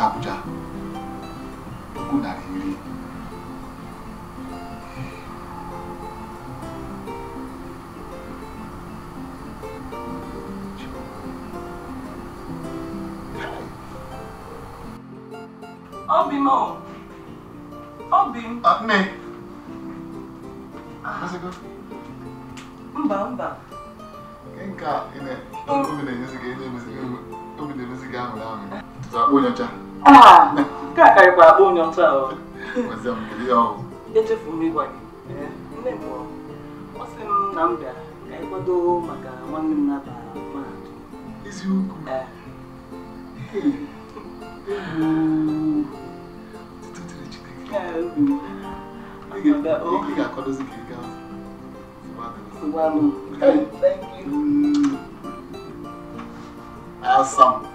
Abuja, 110,000. Obi mo. Obi. Ne. Masiko. Mba mba. Nka ine. Obi na nyezi ga obi na emezi ga ahụ ahụ. Za onye ọcha. Ah, ka karịkwa akpọ onye ọcha o. Gwazie m kedu ihe ọ bụ. Echefu m ịgwa gị. Nne m kpọrọ. Ọ sị m na m bịara ka anyị kwado maka nwanne m na-aba mahadum. Eziokwu? Ee. Tutu dịrị Chineke. Ee, obi m. Ị ga-akwadozi ka ị gaa. Ngwanụ. Thank you. Awesome.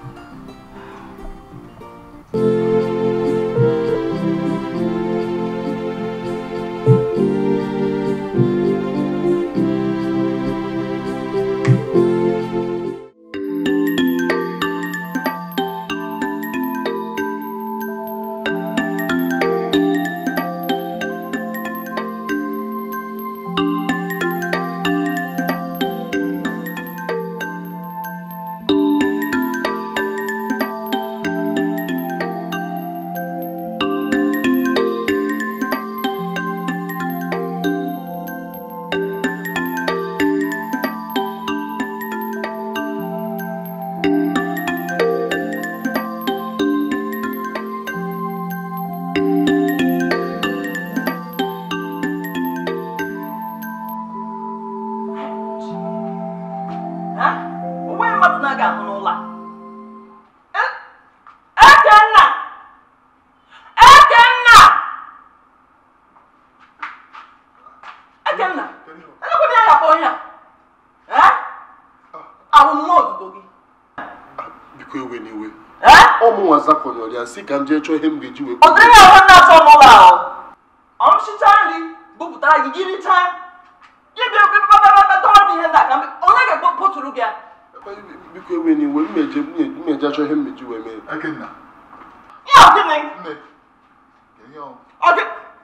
Si ka m jee chọọ ihe m ga-eji wee ọ dịghị ahụ na-atọ n'ụlọ ahụ ọ m chichaa nri bupụtara gị gị richaa gị bịa dọrọ m ihe ndị a ka onye ga-ekpotụrụ gị ya. Biko ewe n'iwe m eje achọ ihe m ga-eji wee mee. Ekenna. Ya gịnị?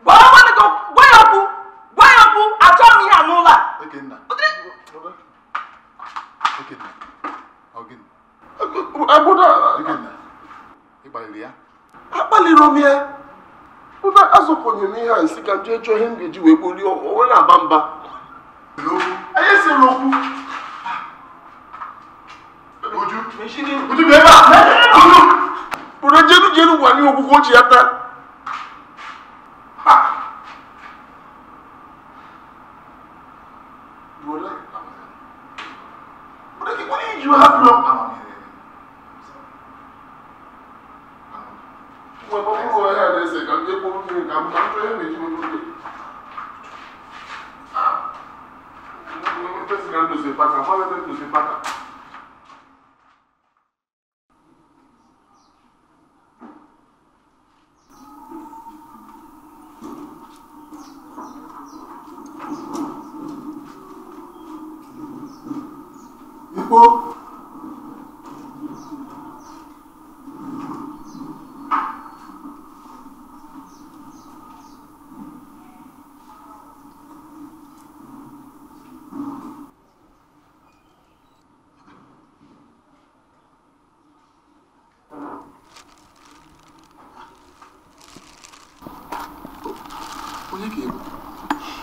Gwa ya okwu gwa ya okwu achọghị m ihe a n'ụlọ a. Ekenna. Ekenna. Ọ gịnị? Ekenna. Ị ya? Akpaliri m ya. Ụda azụkọnyere m ihe a nsị ka m jee chọọ ihe m ga-eji wee kpolie onwe na-aba mba. Anyị esiri okwu. Uju. Uju bịa ebe a. Uju. Bụrụ jenu jenu gwa anyị okwu ka o ji ya taa. Iwe hapụ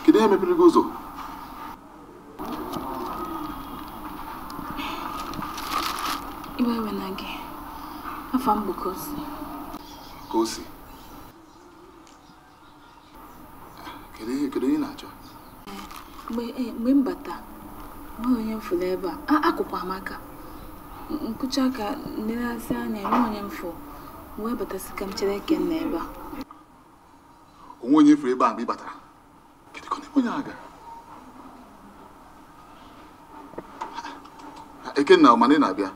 Kedu ihe mepere gị ụzọ? Iwe ewe na gị. Afa m bụ Kosi. Kosi. Kedu ihe ị na-achọ? Mgbe m bata, enweghị onye m fụrụ ebe a. Akụkwa m aka. Nkụcha aka nleghasị anya enweghị onye m fụ. Wee batasị ka m chere Ekenna ebe a. Onwe onye fụrụ ebe a mgbe ị batara? Onye aga? Ekenna, ọ ma na ị na-abịa?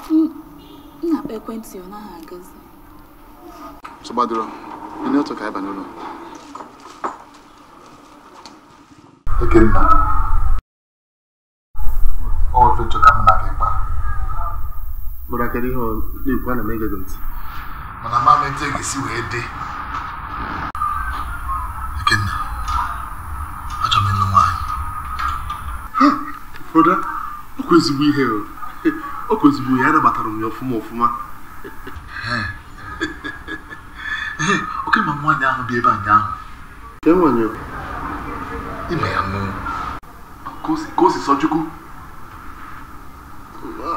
M na-akpọ ekwentị ọ naghị agazi. Sọgbadoro, ị na-ọtọ ka anyị ba n'ụlọ. Ekenna, ọ ife nchọ ka m na gị kpaa. Bụrụ kedu ihe ọ na-ekwu, ana m ege gị ntị. Mana ma m etu ị ga-esi wee dị. Ekenna, achọrọ m ịlụ nwaanyị. Brọda, ọ kwa ezigbo ihe o. Ọ kwa ezigbo ihe, anabatara m ya ọfụma ọfụma. Oke ma nwaanyị ahụ bi ebe ụnyaahụ. Ke nwaanyị o? Ime ya mụ. Ka o si sọ Chukwu.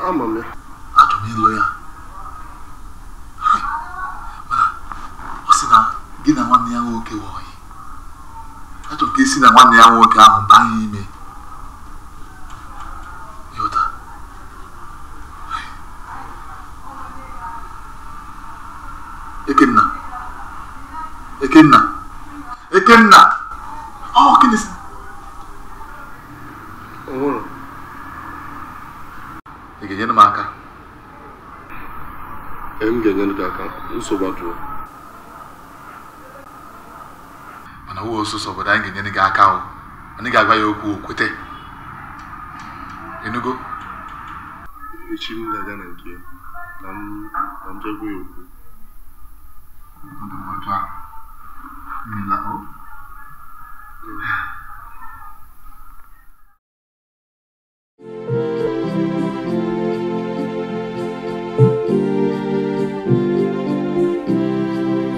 Ama m ya. Achọrọ m ịlụ ya. Mana ọ sị na gị na nwanne ya nwoke wụ ọyị. Achọrọ ka esi na nwanne ya nwoke ahụ baa ya ime. Ịghọta? Ekenna. Ekenna. Ekenna. Ọ gịnị sị? Ọ nwụrụ. Ị ga-enyere m aka? Ee, m ga-enyere gị aka. Nsogbu adịrọ. Mana uwe ọsụsọ obodo anyị ga-enyere gị aka o. Anyị ga-agwa ya okwu o kwete. Enugo? Echi m ga-aga na nke ya ka m jee gwa ya okwu. Ọ dị mma otu ahụ. Mmela o.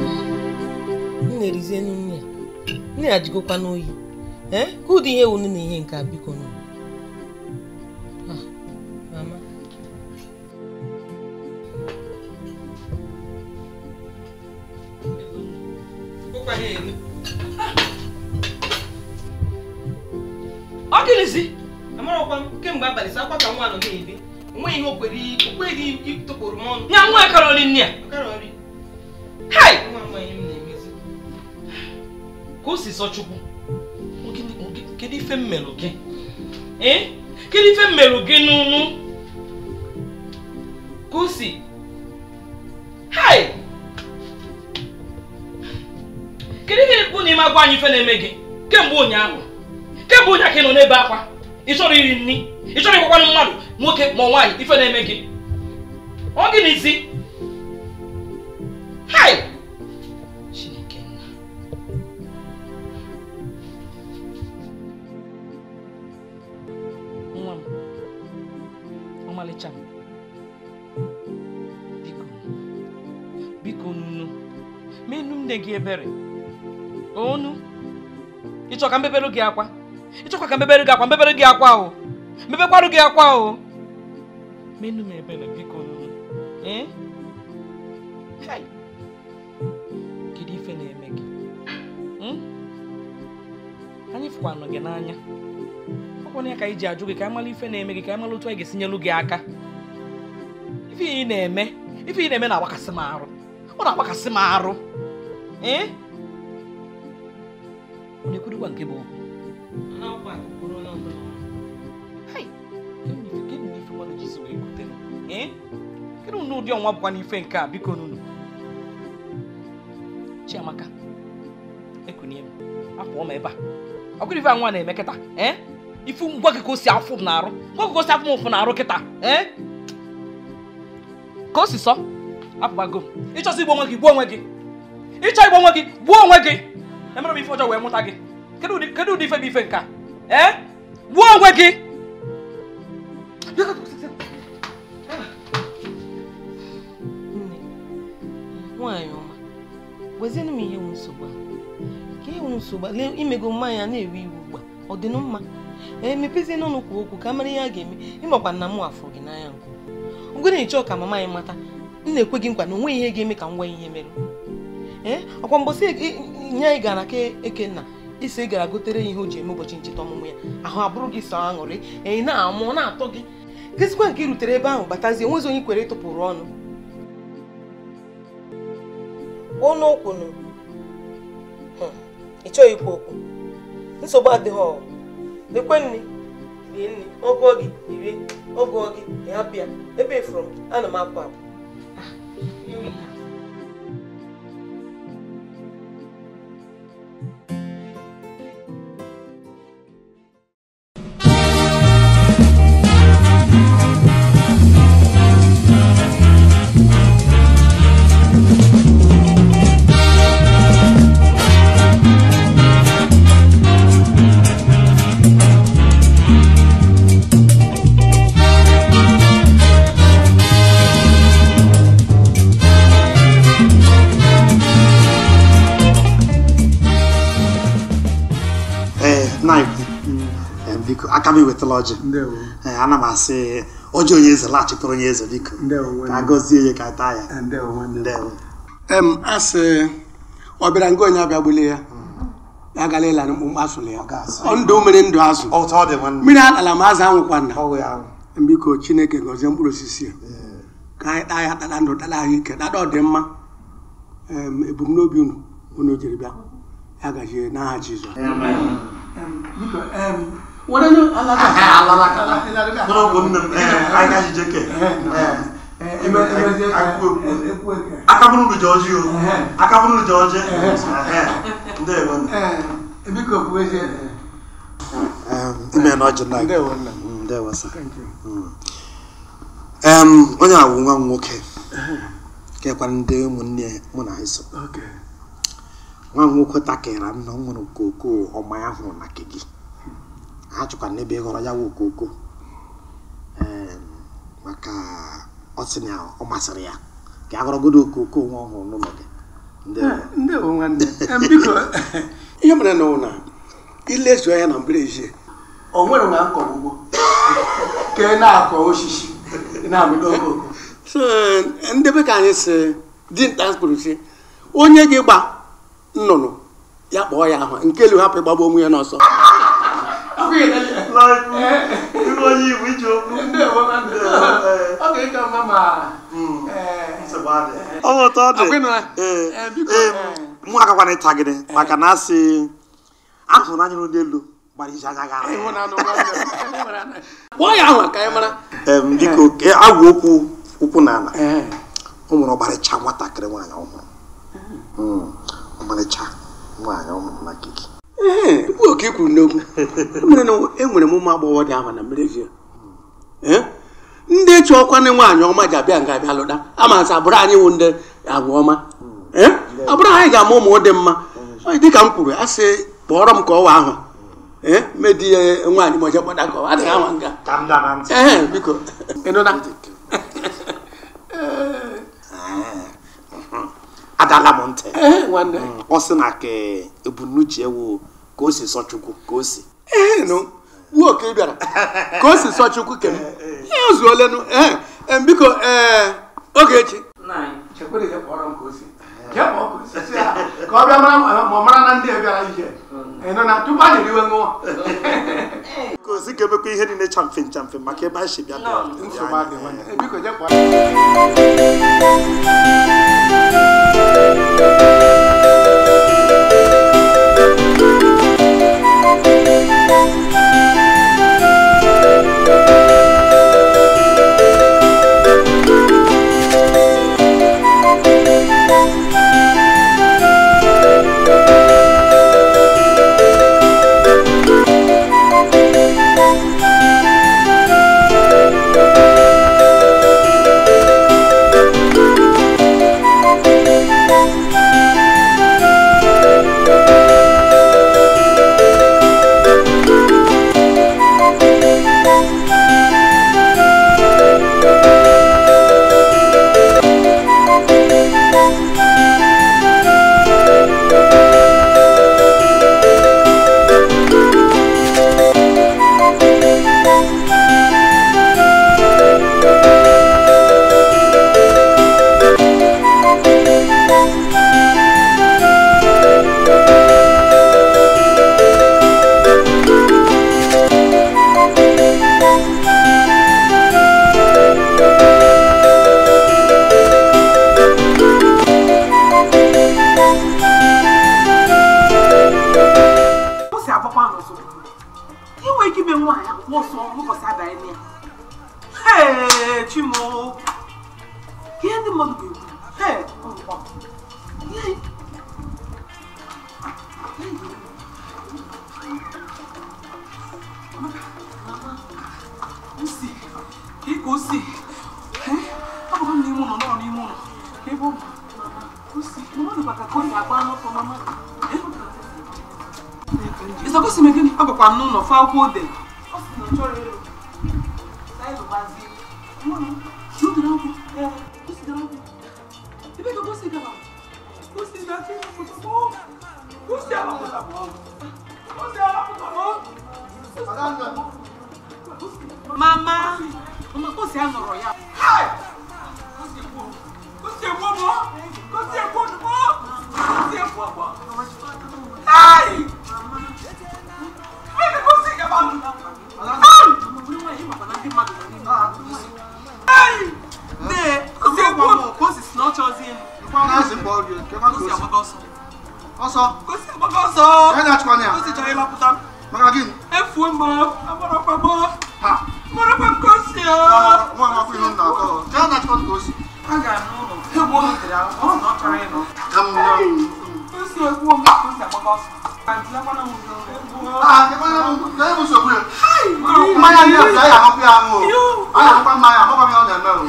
M na-erizie nne ya. Nne ya jigokwa n'oyi. Ee, ka ụdị ihe wunu na ihe nke a biko nụ. Mama. Ọ gịnịzi? Amarakwa m kemgbe abalị sị akwa ka nwa nọ na-ebe. Onweghị ihe o kwere ịtụpụrụ m ọnụ. Nya nwa karọrị nne ya. Karọrị. Hai! Nwa nwa ihe m na-emezi. Ka o si sọ Chukwu. Kedu ife m melụ gị? Ee? Kedu ife m melụ gị n'ụnụ? Ka o si. Hai! Kedu ihe bụ na ime agwa anyị ife na-eme gị kemgbe ụnyaahụ? Kemgbe ụnyaahụ ka ị nọ n'ebe akwa. Ị chọrọ iri nri, ị chọrọ ịgwakwanụ mmadụ nwoke ma nwaanyị ife na-eme gị. Ọ gịnịzi? Hai! Chineke nna. Nwa m, ọmalịcha m, biko, biko nunu, menu nne gị ebere. Onu, ị chọrọ ka m bebere gị akwa? Ị chọkwa ka mbebere gị akwa, mbebere gị akwa o. Mbebekwarụ gị akwa o. Menu m ebere biko nunu. Ee? Hai! Kedu ife na-eme gị? Anyị fụkwanụ gị n'anya. Ọkwa ya ka anyị ji ajụ gị ka anyị mara ife na-eme gị ka anyị mara otu anyị ga-esinyelu gị aka. Ife ị na-eme na-agbakasị m arụ. Ọ na-agbakasị m arụ. Ee? Ọ na-ekwurikwa nke bụ okwu. Hai! Kedu ife mmadụ ji si wee kutenụ? Ee? Kedu ụdị ọnwa bụkwa n'ife nke a biko nunu? Chiamaka, ekunie m, apụọ m ebe a. Ọ bụrụ ife a nwa na-eme kịta, ee? Ife ngwa gị ka o si afụ m n'arụ, ngwa gị ka o si afụ m ụfụ n'arụ kịta, ee? Ka o si sọ, apụbago m. Ịchọsị igbu onwe gị, gbuo onwe gị. Ịchọ igbu onwe gị, gbuo onwe gị. Emere m ife ọjọọ wee mụta gị. Kedu ụdị ife bụ ife nke a? Ee? Gbuo onwe gị! Nne, nwaanyị ọma, gwazienụ m ihe wụ nsogbu a. Ka ihe wụ nsogbu a, lee imego mmanya na-ewe iwe ugbu a, ọ dị mma. Ee, mepezie n'ọnụ kwuo okwu ka a mara ihe a ga-eme. Ịmakwa na mụ afụrụ gị n'anya nke ukwuu. Ngwa na-eche ka mama anyị mata, m na-ekwe gị nkwa na onweghị ihe ga-eme ka m gwa ihe mere. Ee, ọkwa mbọsị nye anyị gara ka Ekenna isi gara gotere ihe o ji eme ụbọchị ncheta ọmụmụ ya, ahụ abụrụ gị sọ aṅụrị, ee na-amụ na-atọ gị. Kesikwa nke i rutere ebe ahụ batazie onwezi onye kwere ịtụpụrụ ọnụ. Ọnụ okwunu. Ị chọghị ikwu okwu. Nsogbu adịghị ọ. Lekwe nne, rie nne, ọgụọ gị, rie, ọgụọ gị, ị hapụ ya. Ebe ifuru m, ana m apụ apụ. Aka m ewetala ọjị. Ana m asị ọjị onye eze laghachitara onye eze biko ka a gọzie ya ka taa ya. Ndewo. Asị ọ bịara nga onye abịa ya ya agala ịla mkpụmkpụ asụlụ ya. Ndụ mere ndụ azụ. Mmiri alala m azụ anwụkwa nna. Biko Chineke gọzie mkpụrụ osisi ya ka anyị taa ya tata ndụ tata ahụike tata ọdịmma. Ebumnobi unu unu jiri bịa ya gazie n'aha Jizọs. Aka bụrụ ji ọjị o. Aka bụrụ ji ọjị. Ndewo. Biko kwuezie. Ime na ọjị na. Ndewo. Ndewo sir. Onye a bụ nwa m nwoke. Kekwa ndị ụmụnne mụ na ha so. Nwa m nwoke takịrị m na ọ nwere okoko ọma ya hụrụ na nke gị. Ha chọkwa n'ebe ị ghọrọ ya wụ okoko. Maka ọ sị na ọ masịrị ya ka a ghọrọgodo okoko nwa ọhụrụ n'ụlọ gị. Ndewo nwanne. Biko ihe mere na ụna ilezu anya na mberede o nwere na nkọ ugbo ka ị na-akọ osisi na-amịdo okoko. So ndị be ka anyị si dinta kwuru si onye gị gba nnụnụ ya kpọọ ya ahụ nke elu hapụ ịgbagbu onwe ya n'ọsọ. Mụ agakwana ịta gịnị maka na asị ahụrụ anya n'elu gbara isi anya gara. Kpọọ ya ahụ ka anyị mara. Biko agwa okwu ụkwụ n'ala. O nwere ọmarịcha nwatakịrị nwaanyị ọhụrụ. Ọmarịcha nwaanyị ọhụrụ na kiki. Ee, oke kwuru n'okwu. Mere na enwere m ụmụ agbọghọ dị ahụ na mmiri. Ndị chọkwanụ nwaanyị ọma ji abịa nga abịa lụta ama nsị abụrụ anyị wụ ndị agwa ọma. Abụrụ anyị ga-ama ụmụ dị mma. Dịka m kwuru, a sị kpọrọ m ka ọwa ahụ. Medi ya nwaanyị ma ọjọọ kpọta ka ọ adịghị anwa nga. Ee, biko. Ịnụna. Adala m ntị. Nwanne. Ọ sị na ka ebumnuche ewu ka o si sọ Chukwu ka o si. Ee, nụ. Wuo ka ị bịara ka o si sọ Chukwu kem. Ee, o zuolenụ. Ee, biko Ogechi. Chekwere je kpọrọ m ka o si. Jee kpọọ ka o si sị ya ka ọ bịa mara ma ọ mara na ndị a bịara ije. Ị nụ na tupu anyị eriwe ṅụọ. Ka o si Chọzi ka emekwa ihe niile chamfe chamfe maka ebe anyị si bịa bịa. Nsogbu adị nwanne. Biko jekwa. Mama, mama, kosi anọrọ ya. Kosi egbu mọ, kosi egbu mọ, kosi egbu mọ. Hey! Kosi gaba. Hey! Ne, kosi egbu mọ, kosi si na ọ chọzi ịnụ. Kosi agbaga ọsọ. Ọsọ? Kosi agbaga ọsọ. Ya na-achịkwa ya. Kosi chọrọ ịlapụta m. Maka gịnị? Efuo m, agbarakwa m. Ha! Agbarakwa m kosi o. Nwa akwụkwọ ihe m na-akọ. Ya na-achịkwa kosi. Aga m n'ụlọ. Egbu o tere ahụ, ọ na ọ chọrọ ịnụ. Kosi egbu m, kosi agbaga ọsọ. Mmanya ndị a ya ahụkwa ya ahụ. A na-ahụkwa mmanya, ahụkwa m ya ọ na-eme o.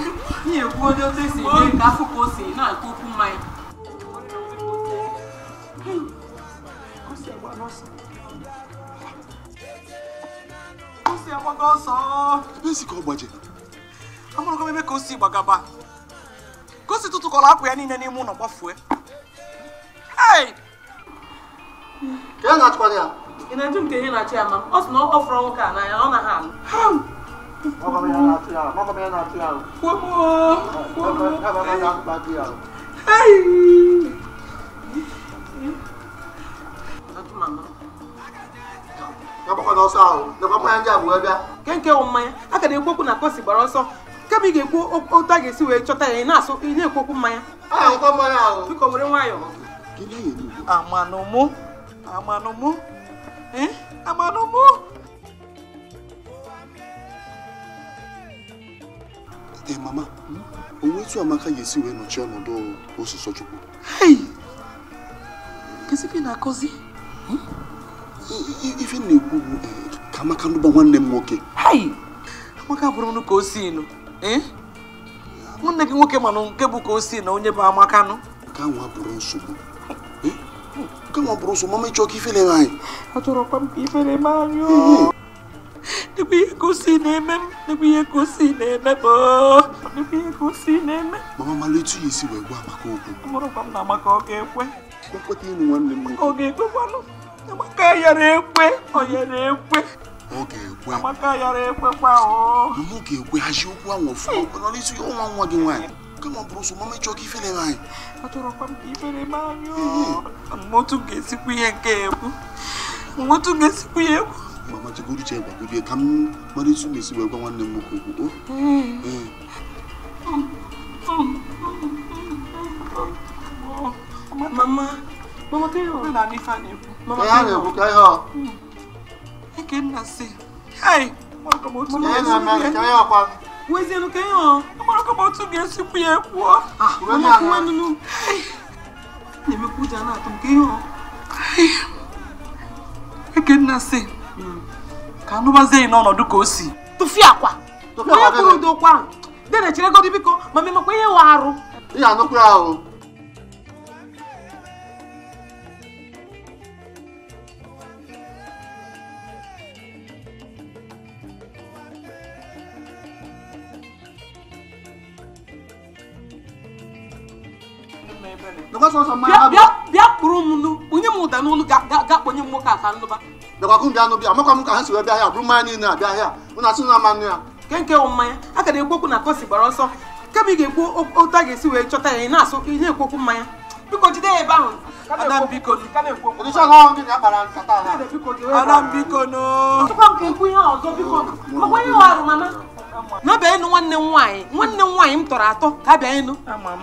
Ihe ekwu onye otu esi eme ka afọ ka o si na-akọ okwu mmanya. Kosi agbaga ọsọ. Ebe ka ọ gbaje? Amụrụ m ebe ka o si gbagaba. Kosi tụtụkọrọ akwa ya niile n'ime ụlọ gbafue. Hey! Ka ya na-achịkwa ya? Ị na-ajụ nke ihe na-achị ya ma ọ sị na ọ fọrọ nwoke a n'anya ọ naghị alụ. Nke nke wụ mmanya a ka na-ekwu okwu na Kosi gbara ọsọ kama ị ga-ekwu otu a ga-esi wee chọta ya ị na-asụ ị na-ekwu okwu mmanya. Biko were nwayọọ. Amanụmụ amanụmụ amanụmụ. Ee mama, onwe etu Amaka ga-esi wee nọchie ọnọdụ Osisọchukwu. Hei! Kezi ife na-akọzi? Ife na-ekwu bụ ka Amaka nụba nwanne m nwoke. Hei! Amaka bụrụ m ka o si nụ. Nwanne gị nwoke manụ nke bụ ka o si na onye bụ Amaka nụ. Ka nwa bụrụ nsogbu. Ka nwa bụrụ nsogbu, mama ịchọ ka ifele m anyị. Achọrọkwa m ka ifele m anyị. Nekwa ihe ka o si na-eme m, nekwa ihe ka o si na-eme m, nekwa ihe ka o si na-eme. Mama mara etu ya esi wee gwa Amaka okwu. Amụrụkwa m na Amaka ọ ga-ekwe. Ekweta ịnụ nwanne m nwoke. Ọ ga-ekwekwanụ. Amaka yara ekwe, ọ yara ekwe. Ọ ga-ekwe. Amaka yara ekwekwa o. Mama ọ ga-ekwe hazie okwu ahụ ọfụma nọ n'isi ọnwa nwa gị nwaanyị. Kama ọ bụrụ so mama ịchọ ka ifele m anyị. Achọrọkwa m ka ifele m anyị o. Otu m ga-esikwu ihe nke ekwu. Otu m ga-esikwu ya ekwu. Mama jegoro che gwagoro ka m mara etu m esi wee gwa nwanne m nwoke okwu. Mama, mama ka ihe na n'ife a na-ekwu. Mama ka ihe na-ekwu ka ihe ọ. Ekenna sị, "Hey, wezienụ ka ihe ọ. Amara ka m otu ga-esikwu ya ekwuo." Mama kwuwenụ. Na-emekwa ụjọ na-atụ m ka ihe ọ. Ekenna sị, ka anụbazie n'ọnọdụ ka o si. Tụfịa akwa. Onye kwuru ụdị okwu ahụ. Dede chere godi biko, mama ịmakwa ihe wa arụ. Ihe anụkwu ya ahụ. Bịa kpụrụ m nụ, onye m ụda n'olu ga-akpọnye m nwoke a ka nlụba. Bịakwa bịa nụ bịa, amakwa m ka ha si wee bịa ahịa, bụrụ mmanya niile abịa ahịa. Unu asị na mmanụ ya. Nke nke wụ mmanya, a ka na-ekwu okwu na kosi gbara ọsọ. Kama ị ga-ekwu otu a ga-esi wee chọta ya, ị na-asụ ị na-ekwu okwu mmanya. Biko jide ya ebe ahụ. Ada biko. Ada biko no. Chọkwa m ka ekwu ihe ọzọ biko. Makwa ihe arụ mama. N'ọbịa ịnụ nwanne m nwaanyị m tọrọ atọ ka bịa ịnụ.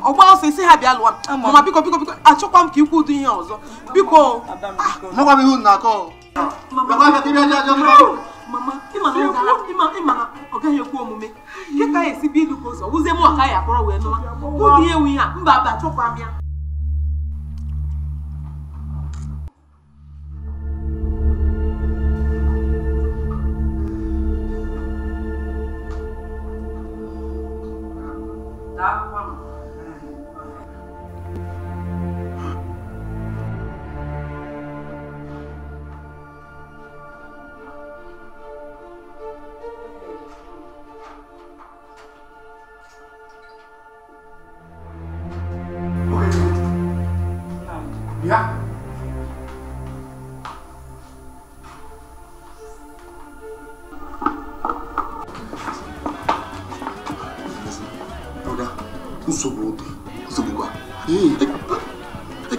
Ọgba ọsọ isi ha bịa lụwa m. Mama biko biko biko achọkwa m ka ikwu ụdị ihe ọzọ. Biko. Makwa m ihe unu na-akọ. Mama, ịma na ọ gaghị ekwu omume. Nke ka esi bi ilu ka ụzọ wụzie mụ aka ya akpọrọ wee nụwa. Ụdị ihe nwe ihe a mba aba achọkwa m ya.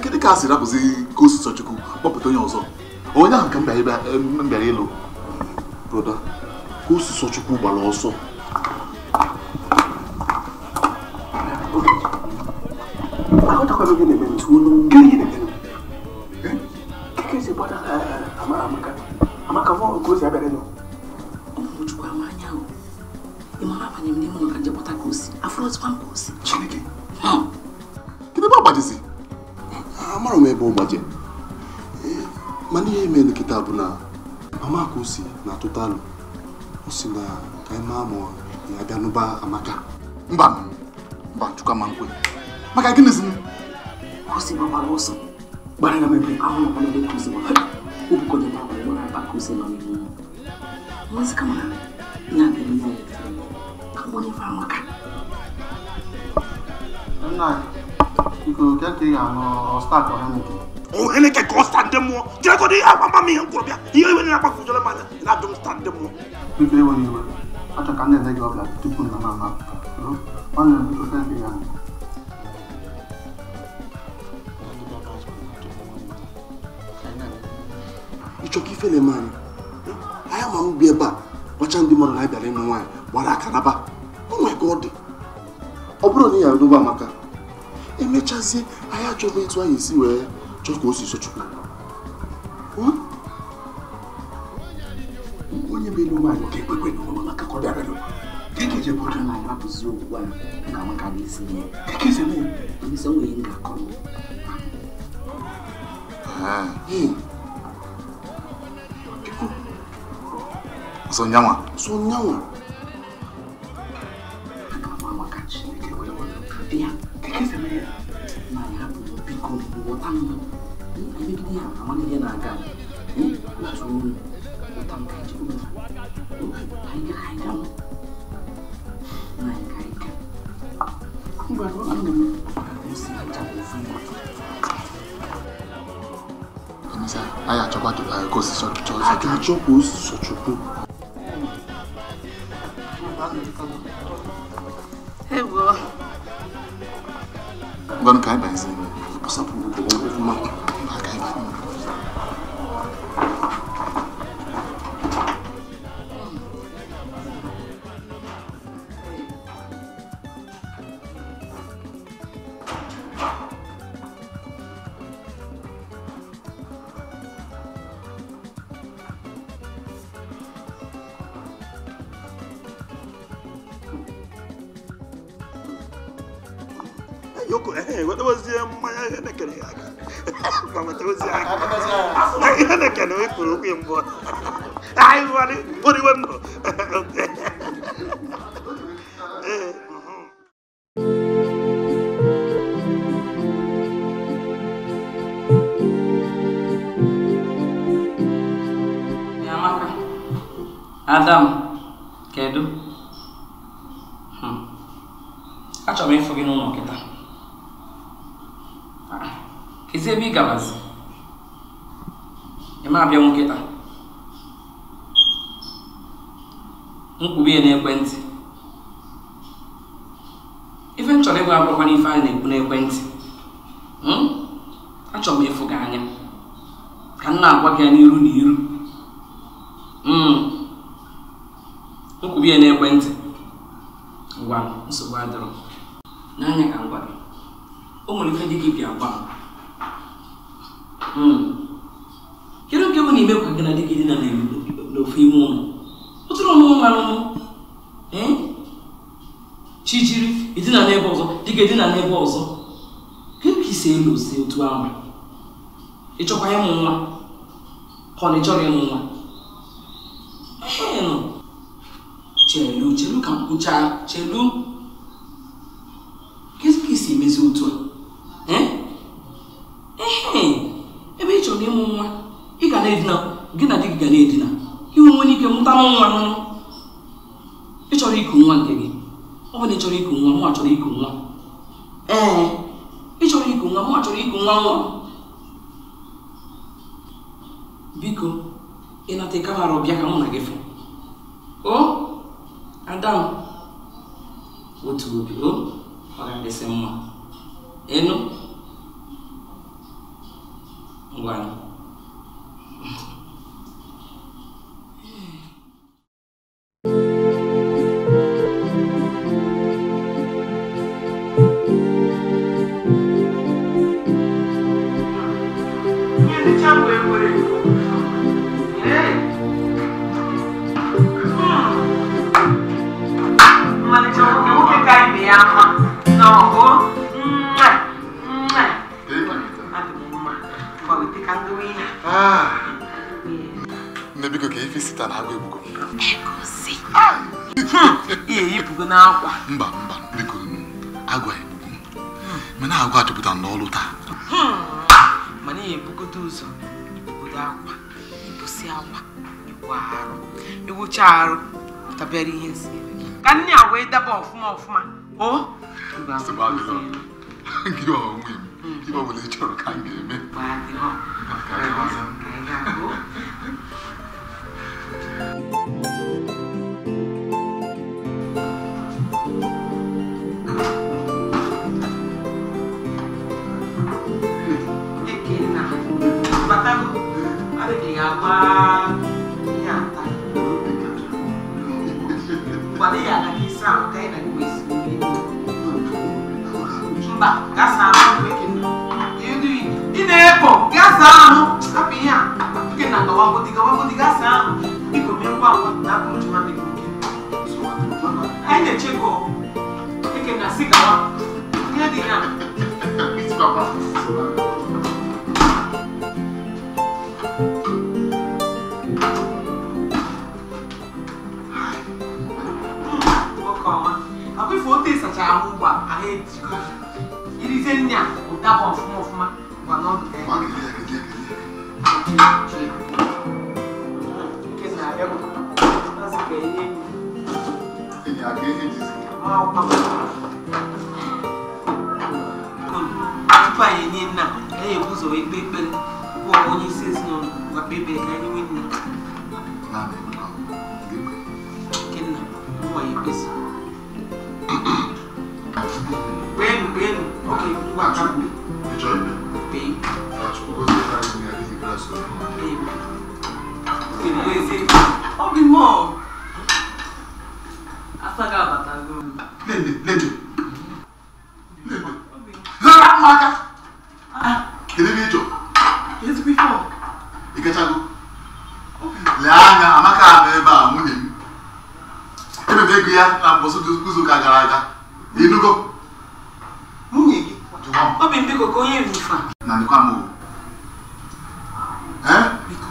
Kedu ka a sị rapụzi ka osi Sochukwu kpọpụta onye ọzọ? Onye ahụ ka m bịara ịlụ. Broda, ka osi Sochukwu gbara ọsọ. Kedu ebe ọ gbajizi? Amara m ebe ọ gbaje. Mana ihe mere nkịta bụ na mama Kosi na-atụta alụ. Ọ sị na ka anyị maa ma ya bịa nụba Amaka. Mba, mba Chukwu ama nkwe. Maka gịnịzi? Kosi gbakwara ọsọ. Gbara ya mebe ahụ nọkwa n'ebe Kosi gbara. O bukọnyekwa ụgbọ na-aba Kosi nọ n'ihu. Nwazi kama na ya ga-eme ya. Ka mgbonyefe Amaka. Nna, biko ke ị ga-aṅụ ọstak Heineken? O Heineken ka ọ sta ndị mmụọ. Jere ihe agba m ihe nkwụrụ bịa. Ihe iwe na-agbagwojere m anya na-ajụ m sta ndị mmụọ. Biko ewe n'iwe. Achọ ka m na-ele gị ọbịa tupu nna m amapụta. Nwanne m biko ke ị ga-aṅụ. Ịchọ ka ife na-eme anyị. Anyị ama m bi ebe a gbacha ndị mmadụ na anyị bịara ịnụ nwaanyị gbara akaraba. O nwee ka ọ dị. Ọ bụrụ na ị ghara dobe Amaka, emechazie anyị achọghị etu anyị esi wee chọọ ka o si Sochukwu. Onye bụ elu nwaanyị ka ekwekwe na ụlọ maka ka ọ bịara ịlụ. Na anyị rapụzi ugbu a ka Amaka ga-esi mee. Emesi o nwere ihe m ga-akọrọ. Biko. Sọ nyanwa. Sọ nyanwa. Bịa. Na anyị hapụrụ biko ghọta m. Emegide ya amana ihe na-aga. Otu olu ghọta m ka anyị jikwa anyị ga anyị ga na anyị ka anyị ga. Mba, nwanne m maka ka o si acha bụ ofu ihe. Emesịa, anyị achọkwa ka o si Sochukwu. A ga-achọ ka o si Sochukwu. Ewo. Ngwanụ ka anyị banyezie n'ime. Kpọsapụ ọfụma. Ka anyị banye. Yoko, wetawezie mmanya ihe na-ekere ya aka. Ma wetawezie aka. Ihe na-ekere o kwuru okwu mbụ. Anyị nwere oriwe ndụ. Ee. Adam, kedu? Achọrọ m ịfụ gị n'ụlọ kịta. Kezi ebe ị gabazi? Ị ma abịanwu kịta? Nkwube ya n'ekwentị. Ife m chọrọ ịgwa abụrụkwa n'ife anyị na-ekwu n'ekwentị. Achọrọ m ịfụ gị anya. Ka m na-agwa gị ya n'iru na iru. Nkwube ya n'ekwentị. Ngwa nsogbu adịrọ. N'anya ka ngwa gị. O nwere ife dị gị bịa gwa m. Kedu nke bụ na imekwa gị na di gị dina n'ofu ime ụlọ? Ụtụrụ ọmụmụ nwa. Chijiri idina n'ebe ọzọ, di gị edina n'ebe ọzọ. Kedu ka isi elu si otu ahụ? Ị chọkwa ịmụ nwa? Ka ọ na ị chọrọ ịmụ nwa? Ee. Chelu, chelu ka m kwuchaa, chelu. Kedu ka isi emezi otu a? Ee, ebe ị chọrọ ịmụ nwa, ị ga na-edina, gị na di gị ga na-edina. Inwe nwere ike mụta nwa nụnụ. Ị chọrọ iku nwa nke gị. Ọ bụ na ị chọrọ iku nwa, mụ achọrọ iku nwa. Ee, ị chọrọ iku nwa, mụ achọrọ iku nwa nwa. Biko, ị nata ịkabara ọbịa ka mụ na gị fụ. O? Adam, otu obi, o, ọ ga-adịsị mma. Enu? Ngwa. Mba mba biko agwa egbugo mana agwa chọpụtara n'ọlụ taa. Mana ya ebugodo ụzọ ibugodo akwa ibusi akwa ibu arụ iwucha arụ tabịara ihe nsị ka nne a wee daba ọfụma ọfụma. O gị onwe m ihe ọ bụla ị chọrọ ka m ga-eme. Obi m biko ka onye riri ife a. Na ndịkwa m o. Eh? Biko.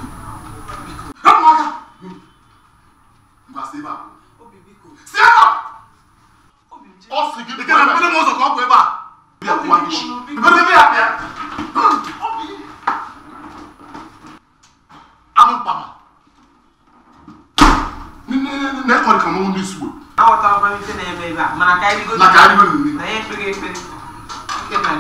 Biko. Hapụ m aka. Ngwa si ebe a. Obi biko. Si ebe a! Obi m Ọ sị gị biko na m ụzọ ka ọ bụ ebe a. Bịa kwụwa gị isi. Biko ebe ya bịa. Obi. Anụ mpama. Na-ekọrị ka mmanwụ n'isi wee. Aghọtaghịkwa m ife na-eme ebe a, mana ka anyị bigodu. Na ka anyị bigodu nne. Na ya ekpeghị ekpere. Ike na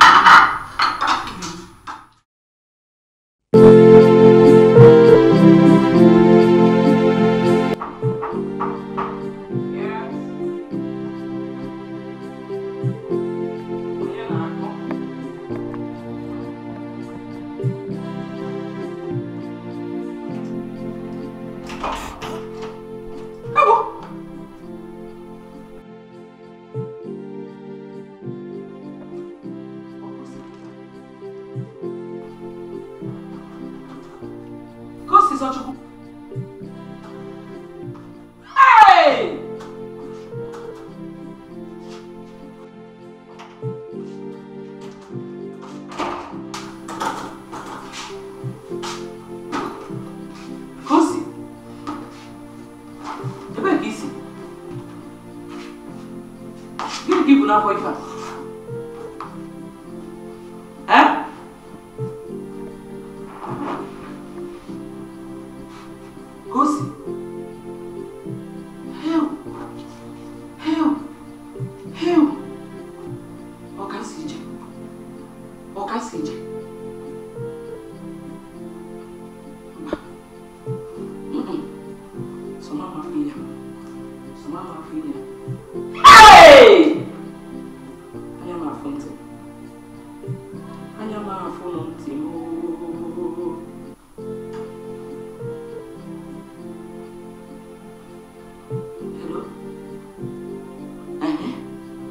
Hey! Kosi! Ebee ka i si? Gịnị ka i bu n'afọ ife a? Eh? Kosi! Heu! Heu! Heu! Ọ ka si ije? Ọ ka si ije? Mba. Mm-mm. Sọ mama afọ ya. Sọ mama afọ ya. Hey! Anya m afụ ntị. Anya m afụ ntị ooo. Hello? Ehe,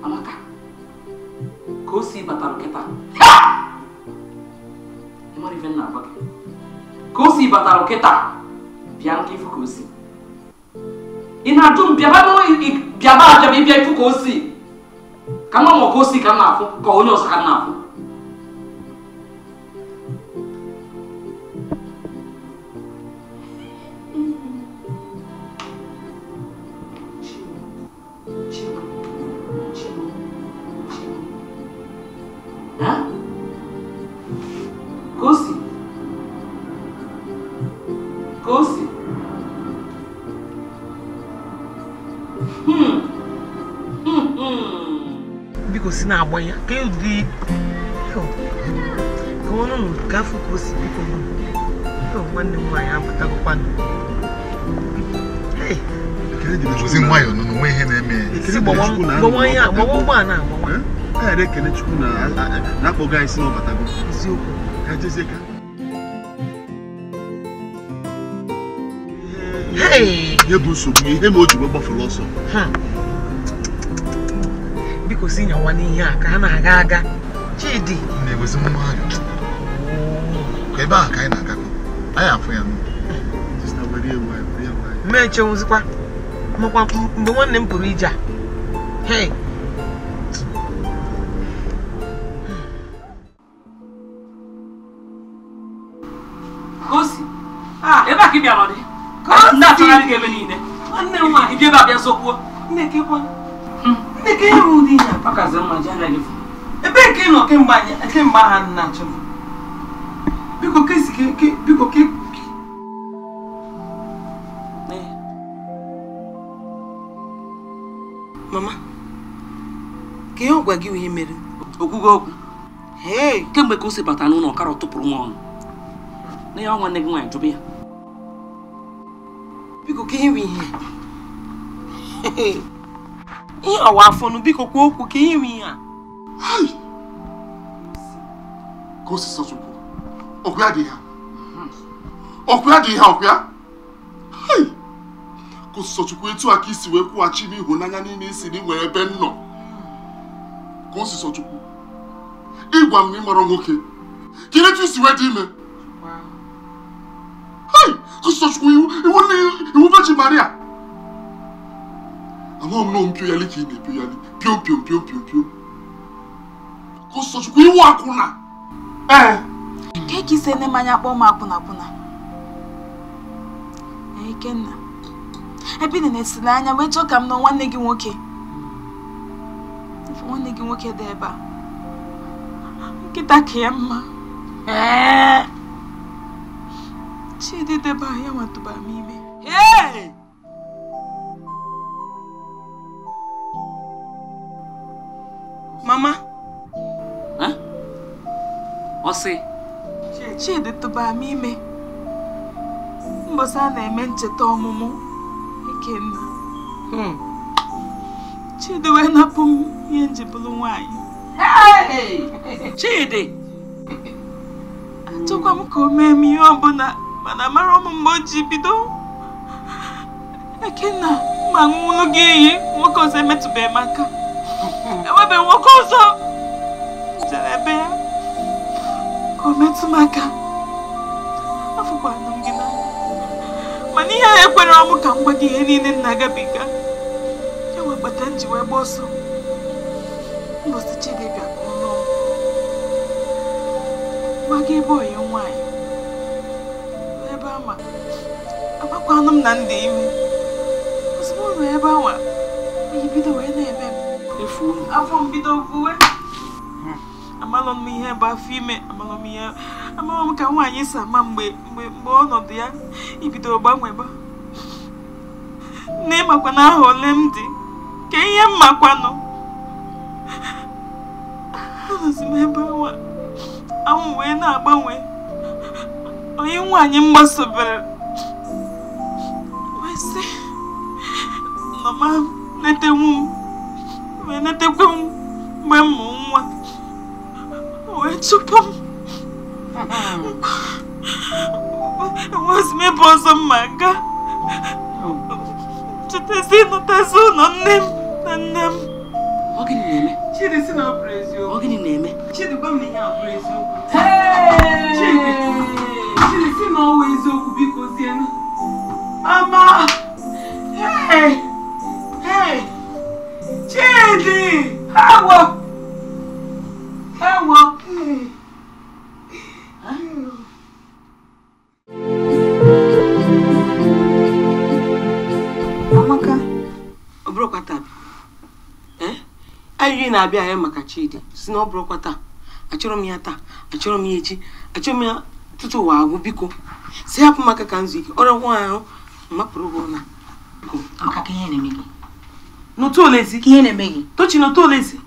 Amaka. Ka o si batara kịta. Ị mara ife m na-agwa gị. Ka o si batara kịta. Bịa nke ifu ka o si. Ị na-ajụ m bịaba bịaba abịaba ịbịa ifu ka o si. Ka mma ma ka o si ka m na-afụ ka onye ọzọ ka m na-afụ. Chibu, chibu, chibu, chibu. Ha? Kosi. Kosi. Biko si na-agbanye ka ụdị ka ọnụ nụ ka afọ ka o si biko nụ. Nwanne m nwaanyị apụtagokwanụ. Hey! Ozi nwayọọ nọ n'onwe ihe na-eme ya. Si gbawa ihe a, gbawa ụgbọala a, gbawa. Anyị na-ekele Chukwu na na-akpọga anyị si na ọ batago. Eziokwu. Ka jezie ka. Hey! Ihe bụ nsogbu ihe ma o ji wee gbafere ọsọ. Biko si nyawa n'ihe a ka ha na-aga aga. Chidi. Na-ewezi nwayọọ. Ka ebe ahụ ka anyị na-agakọ. Anyị afụ ya n'ụlọ. Sista were ya nwayọọ, were ya nwayọọ. Mee echewuzikwa. Makwa mgbe nwanne m pụrụ ije a. Hey! Kosi. Ebe a ka ị bịara ọ dị? Ndị achọgharị gị ebe niile. Nwanne m nwaanyị. Ị bịa ebe a bịa sokwuo. Nne kekwa. Nne ka ihe ụdị ihe a. Ọ kazi mma ji anya gị fụ. Ebee ka ị nọ kemgbe kemgbe aha na-achọ m? Biko kesi biko ke. Mama, ka ihe ọ gwa gị ihe mere? Okwugo okwu. Hey! Kemgbe ka o si bata n'ụlọ ọkara tụpụrụ m ọnụ. Na ya nwanne gị nwaanyị jụba ya. Biko ka ihe ihe. Ihe ọwa afọ nụ biko kwuo okwu ka ihe ihe a. Hai! Ka o si sọ Chukwu. Ọkụ ya dị ha. Ọkụ ya dị ha ọkụ ya. Hai! Ka o si sọ Chukwu etu a ka isi wee kwụghachi m ịhụnanya niile isi na ị nwere ebe m nọ. Ka o si sọ Chukwu. Ịgwa m na ị mara nwoke. Kedu etu isi wee dị ime? Hai! Ka o si sọ Chukwu iwu Virgin Maria. Amaghị m na mpioyali ka ị na-epioyali. Piom piom piom piom piom. Kosọchukwu iwu akwụna. Ee. Ka ka isi ene mmanya kpọọ m akwụna akwụna. Ikenna. Ebe ị na-esili anya wee chọọ ka m nọ nwanne gị nwoke. Ife nwanne gị nwoke dị ebe a. Nkịta ka ya mma. Ee. Chidi debe ahụ ya nwatụbara m ime. Hey! Mama. Huh? Ọsị. Chidi tụbara m ime. Mbọsị a na-eme ncheta ọmụmụ Ikenna. Chidi wee napụ m ihe m ji bụrụ nwaanyị. Hey! Chidi! Achọkwa m ka o mee m ihe ọbụla mana mara m mgbe o ji bido. Ikenna, ma nwụrụ gị iyi nwoke ọzọ emetụbeghị m aka. Enwebeghị nwoke ọzọ jere ebe ya ka o metụ m aka. Afụkwanụ m gị n'anya. Mana ihe a ekwere ọmụ ka m gwa gị ihe niile m na-agabiga. Ya wee kpata m ji wee gba ọsọ. Mbọsị Chidi bịa ka ọ lụọ m. Gbaga ebe ọyị nwaanyị. Ebe ama. Amakwanụ m na m dị ime. Ozugbo m ruru ebe anwa, oyi bido wee na-eme m. Afọ m bido vuwe. Amalọ m ihe bụ afọ ime, amalọ m ihe. Amalọ m ka nwaanyị si ama mgbe mgbe ọnọdụ ya ibidoro gbanweba. Nne makwa na aha ole m dị, ka ihe m makwanụ. Anọzi m ebe anwa, anwụ wee na-agbanwe. Onye nwaanyị m gbasobere wee sị, nọma netenwu m, wee netekwe m mgbe m mụ nwa, wee chụpụ m. Enweghịzi m ebe ọzọ m ma gaa. Chetezi ịnọtezi ụlọ nne m na nne m. Ọ gịnị na-eme? Chidi si na ọ bụrụ eziokwu. Ọ gịnị na-eme? Chidi gwa m na ihe a bụrụ eziokwu. Chidi, Chidi si na ọ wụ eziokwu biko zienụ. Mama! Hey! Hey! Chidi! Ewo! Ewo! Amaka. Ọ bụrụkwa taa. Ayiri na-abịa ya maka Chidi si na ọ bụrụkwa taa. Achọrọ m ya taa, achọrọ m ya echi, achọrọ m ya tutu ụwa agwụ biko. Si hapụ maka ka nzu ike, ọrụ nwa ahụ mapụrụ gị ụna. Amaka ka ihe na-eme gị. N'otu olezi. Ka ihe na-eme gị. Tochi n'otu olezi.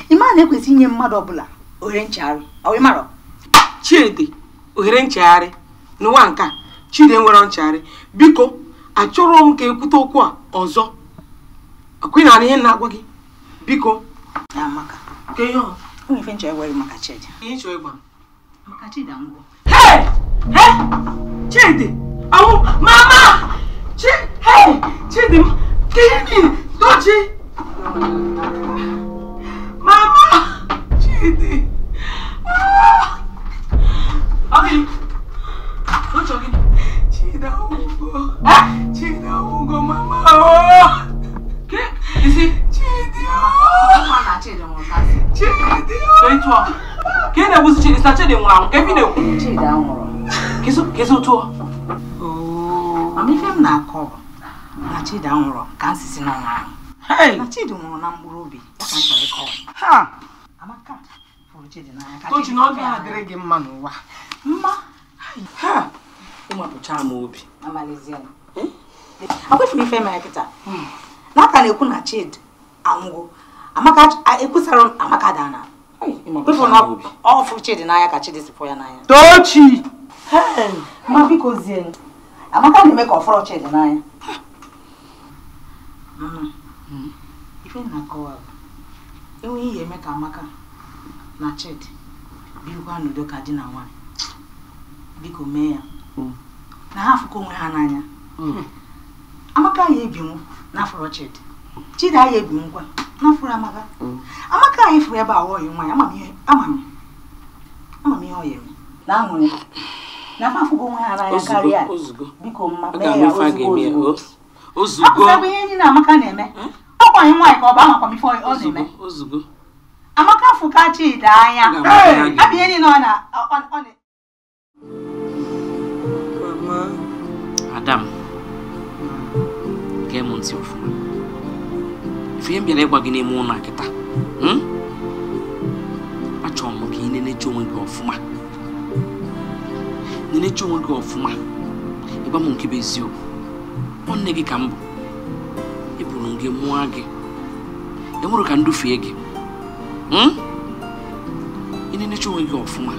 Ị ma na ekwesị inye mmadụ ọbụla ohere nchegharị. Ọ ị marọ? Chidi, ohere nchegharị n'ụwa nke a, Chidi enwere nchegharị. Biko, achọrọ m ka ekwute okwu a ọzọ. Akwị na ihe na-agwa gị. Biko. Amaka. Ka ihe ọ? O nwere ife nchọ ịgwa gị maka Chidi. Ihe nchọ ịgwa m? Maka Chidi anwụgo. Hey! Hey! Chidi! Anwụ! Mama! Chi! Hey! Chidi m! Ka ihe niile! Tochi! Mama! Chidi! Ah! Ọ gịnị? Tochi ọ gịnị? Chidi anwụgo. Chidi anwụgo mama o. Ke? Isi? Chidi o. Nwa na Chidi nwụrụ ka asị. Chidi o. Ka ịtụọ. Ka ị na-egbusi Chidi, sa Chidi nwụrụ anwụ, ka ebe ị na-ekwu. Chidi anwụrụ. Kezi otu ọ? Mama ife m na-akọ bụ na Chidi anwụrụ ka nsisi na ọnwụrụ anwụ. Hey! Na Chidi nwụrụ na mkpụrụ obi ya ka m chọrọ ịkọwa. Ha! Amaka fụrụ Chidi n'anya ka Tochi na ọ ga-adịrị gị mma n'ụwa. Mma. Ha! Ịmapụcha m obi. Amaliziela. Akwefuru ife mere kịta. Na aka na-ekwu na Chidi anwụgo. Amaka ekwusara m Amaka daa na. Kwefuru na ọ fụrụ Chidi n'anya ka Chidi si fụ ya n'anya. Tochi! Ma biko zie. Amaka na-eme ka ọ fụrụ Chidi n'anya. Mama, ife na-akọwa bụ enweghị ihe eme ka Amaka na Chidi birikwa n'udo ka di na nwaanyị. Biko mee ya. Na ha afụkọ onwe ha n'anya. Amaka ya ebinwu n'afọrọ Chidi. Chidi ya ebinwukwa n'afọrọ Amaka. Amaka anyị fụrụ ebe a ọyị nwaanyị, ama m ihe ọ ya eme. Na aṅụrị. Na afọ afụgo onwe ha n'anya karịa. Biko mma mee ya ozugbo ozugbo. Ozugbo. Hapụsịakwa ihe niile Amaka na-eme. Ọkwa anyị nwaanyị ka ọ bụ amakwa m ife ọ na-eme. Ozugbo. Amaka fụka Chidi anya. Abịa niile ọ na Adam, gee m ntị ọfụma. Ife ihe m bịara ịgwa gị n'ime ụlọ a kịta, achọrọ m ka ị neneche onwe gị ọfụma. Neneche onwe gị ọfụma. Ịgwa m nke bụ eziokwu. Ọ nne gị ka m bụ. Eburu m gị mụọ gị. Enwere ka ndufie gị. Ị neneche onwe gị ọfụma.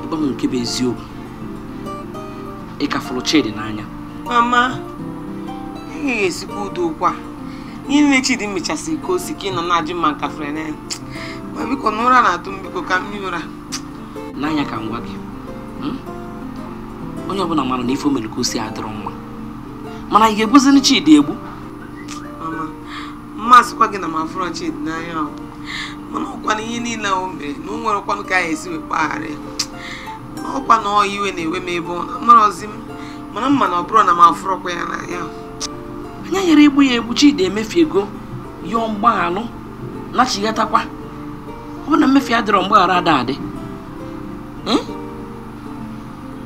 Ịgwa m nke bụ eziokwu. Ị ka fụrụ Chidi n'anya. Mama, ị ga-esikwa udo kwa. Ihe niile Chidi mechasị ka o si ka ị nọ na-ajụ ma nka fere n'anya. Ma biko na ụra na-atụ m, biko ka m hie ụra. N'anya ka m gwa gị. Onye ọbụla mara na ife o mere ka o si adịrọ mma. Mana ị ga-egbuzini Chidi egbu? Mama, mma asịkwa gị na m afụrọ Chidi n'anya ahụ. Mana ọkwa na ihe niile o mere na o nwere ọkwanụ ka a esi wee kpagharị ya. Ọkwa na ọ iwe na-ewe m ebe ọ na-amarọzi m. Mana mma na ọ bụrụ na m afụrọkwa ya n'anya. Anya nyere egbu ya egbu, Chidi emefiego yọọ mgbaghalụ nachighatakwa. Ọ bụ na mmefu adịrọ mgbaghara ada adị.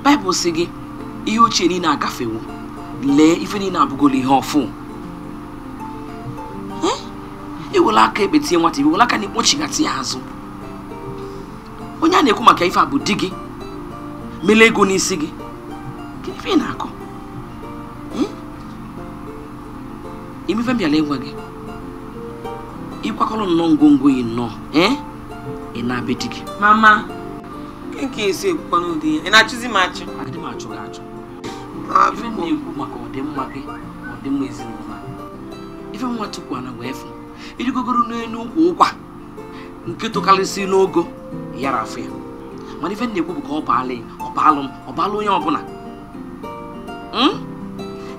Baịbụl sị gị ihe ochie niile agafewo, lee ife niile abụgolo ihe ọfụ. Ewela aka ekpe tie nwata, iwela aka na ikpochighata ya azụ. Onye a na-ekwu maka ife a bụ di gị, mele ego n'isi gị. Kedu ife ị na-akọ? Imefe m bịara ịgwa gị, ịkwakọrọ nnọọ ngwongwo yi nnọọ, ị na-abịa di gị. Mama, nke esi ekwukwa n'ụdị ya, ị na-achụzi m achụ? Adị m achụ gị achụ. Ife m na-ekwu maka ọdịmma gị na ọdịmma ezinụlọ a. Ife nwa tukwu ana wee fụ, irigogoro n'elu ukwu ụkwa nke tokarịsị n'ogo yara afọ ya. Mana ife m na-ekwu bụ ka ọ baala ya, ọ baalụ m, ọ baalụ onye ọbụla.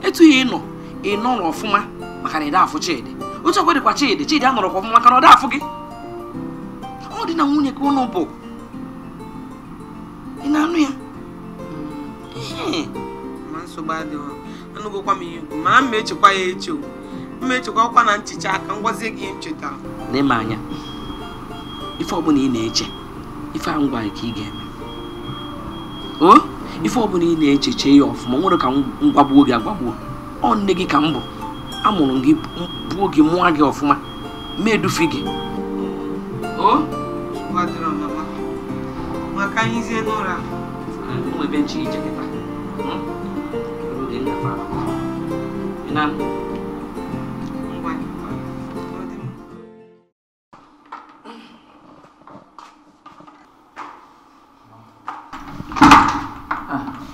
Etu ya ị nọ, ị nọrọ ọfụma maka na ị da afụ Chidi. Otu ọkwa dịkwa Chidi, Chidi anọrọkwa ọfụma maka na ọ da afụ gị. Ọ dị na nwunye ka ụnụ bụ. Ị na-anụ ya? Ma nsogbu adịghị. Anụgokwa m ihe ikwu, mana m echekwa ya eche o. M echekwa ọkwa na nchicha aka m gwazie gị ihe m chetara. N'ime anya, ife ọbụla ị na-eche, ife ahụ ngwa ka ị ga-eme. O, ife ọbụla ị na-eche chee ya ọfụma, nwere ka m gwagbuo gị agwagbuo. Ọ nne gị ka m bụ. Amụrụ m gị, buo gị, mụọ gị ọfụma, ma edufi gị. O? Nsogbu adịrọ mama. Maka anyị zie n'ụra. Ụmụ ebe nche ije kịta. Oge ngafe ahụ. Ị na-anụ? Ngwa.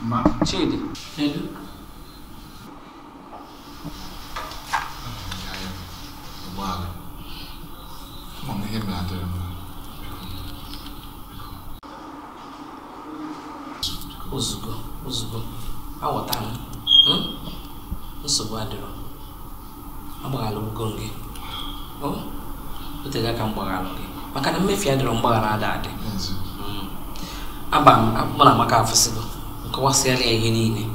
Ma. Chidi. Kedu? Ozugbo, ozugbo, aghọta m. Nsogbu adịrọ. Agbaghalụgo m gị. O tego aka m gbaghalụ gị. Maka na mmefu adịrọ mgbaghara ada adị. Aba m, mụ na Amaka afụsịgo. Nkọwasịala ya ihe niile.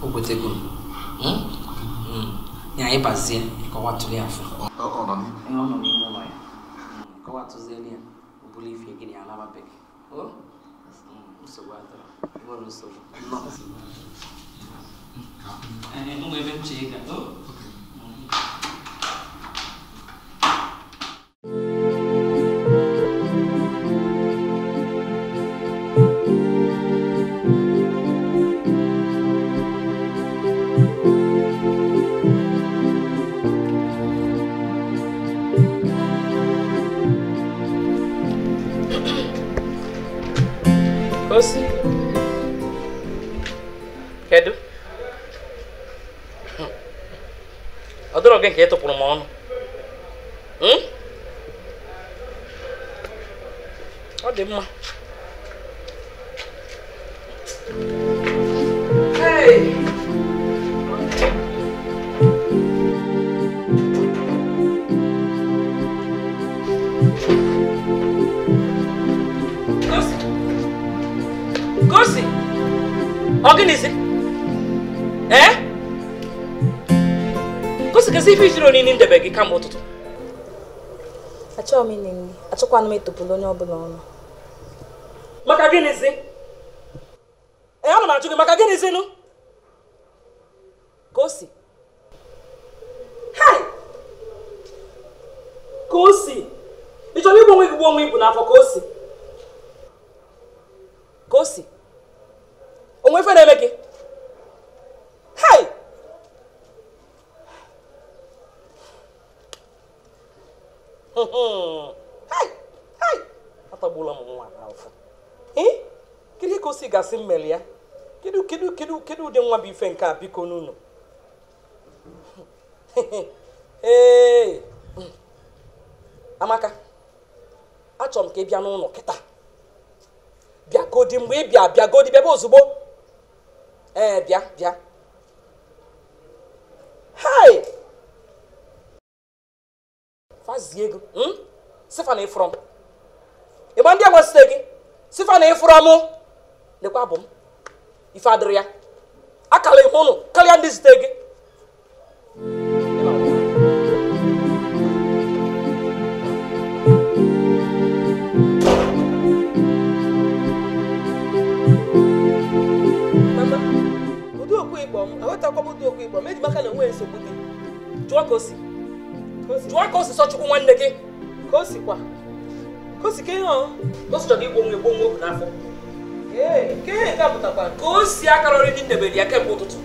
O kwetego m. Ya anyị bazie, kọwatụrụ ya afọ. Ọ nọ n'ime ụlọ ya. Kọwatụziela ya. O bulu ife gị na ya alaba be gị. Nsogbu adịrọ. Nwere nsogbu. Ụmụ ebe m chee ga. Osi. Kedu? Ọ dịrọ gị nke ị tụpụrụ m ọnụ. Ọ dị mma. Hey! Gosi! Gosi! Ọ gịnịzi? Eh? Gosi gasị ife ijiri onini ndebe gị kamgbe ụtụtụ. Achọghị m ịnị nri, achọkwana m etopụla onye ọbụla ọnụ. Maka gịnịzi? Ee, ana m ajụ gị maka gịnịzinụ? Ka o si. Hai! Ka o si. Ị chọrọ igbu onwe gị gbuo onwe ibu n'afọ ka o si. Ka o si. Onwe ife na-eme gị? Hai! Hai! Hai! Atagbula m nwa n'afọ. Ee? Kedu ka o si gasị mmeli ya? Kedu ụdị nwa bụ ife nke a biko n'ụlọ? Ee! Amaka, achọrọ m ka ị bịa n'ụlọ kịta. Bịagodi mgbe ị bịa bịagodi bịaba ozugbo. Ee, bịa bịa. Hai! Fazie ego. Sifa na ịfụrọ m. Ịgba ndị enwe site gị. Sifa na ịfụrọ m. Lekwa abụ m. Ife adịrị ya. Akala ịhụ ụnụ karịa ndị zite gị. Mama, ụdị okwu ịkpọ m, aghọtakwa m ụdị okwu ịkpọ m, eji maka na onwe nsogbu dị. Jụọ ka o si. Jụọ ka o si sọ Chukwu nwanne gị. Ka o si kwa. Ka o si ka ihe ọ? Ka o si chọrọ igbu onwe egbu onwe obu n'afọ. Ee, ka ihe nke a pụtakwa. Ka o si akara ọrị ndị ndebere ya kemgbe ụtụtụ.